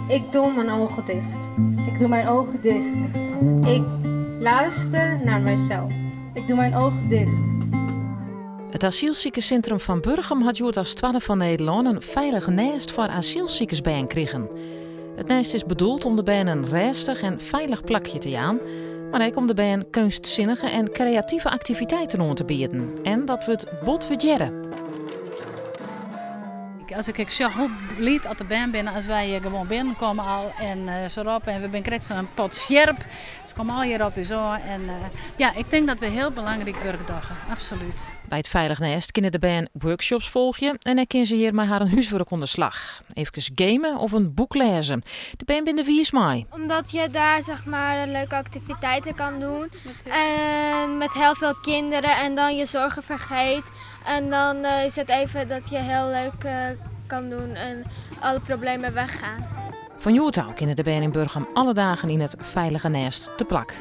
Ik doe mijn ogen dicht. Ik doe mijn ogen dicht. Ik luister naar mijzelf. Ik doe mijn ogen dicht. It asylsikerssintrum fan Burgum hat hjoed as twadde fan Nederlân in feilich nêst foar asylsikersbern krigen. It nêst is bedoeld om de bern in rêstich en feilich plakje te jaan, mar ek om de bern keunstsinnige en kreative aktiviteiten oan te bieden. En dat wurdt bot wurdearre. As ik ek sjoch hoe bliid at de bern binne as wy hjir gewoan binnenkomme al en se roppe en we binne krekt sa'n pot sjerp. Se komme allegear op ús ôf en ja, ik tink dat we hiel belangryk wurk dogge, absolút. By it Feilich Nêst kinne de bern workshops folgje en ek kinne se hjir mei harren húswurk oan de slach. Efkes game of in boek lêze. De bern binne der wiis mei. Omdat je daar zeg maar leuke activiteiten kan doen en met heel veel kinderen en dan je zorgen vergeet. En dan is het even dat je heel leuk kan doen en alle problemen weggaan. Fan hjoed ôf kinne de bern yn Burgum alle dagen yn it Feilige Nêst te plak.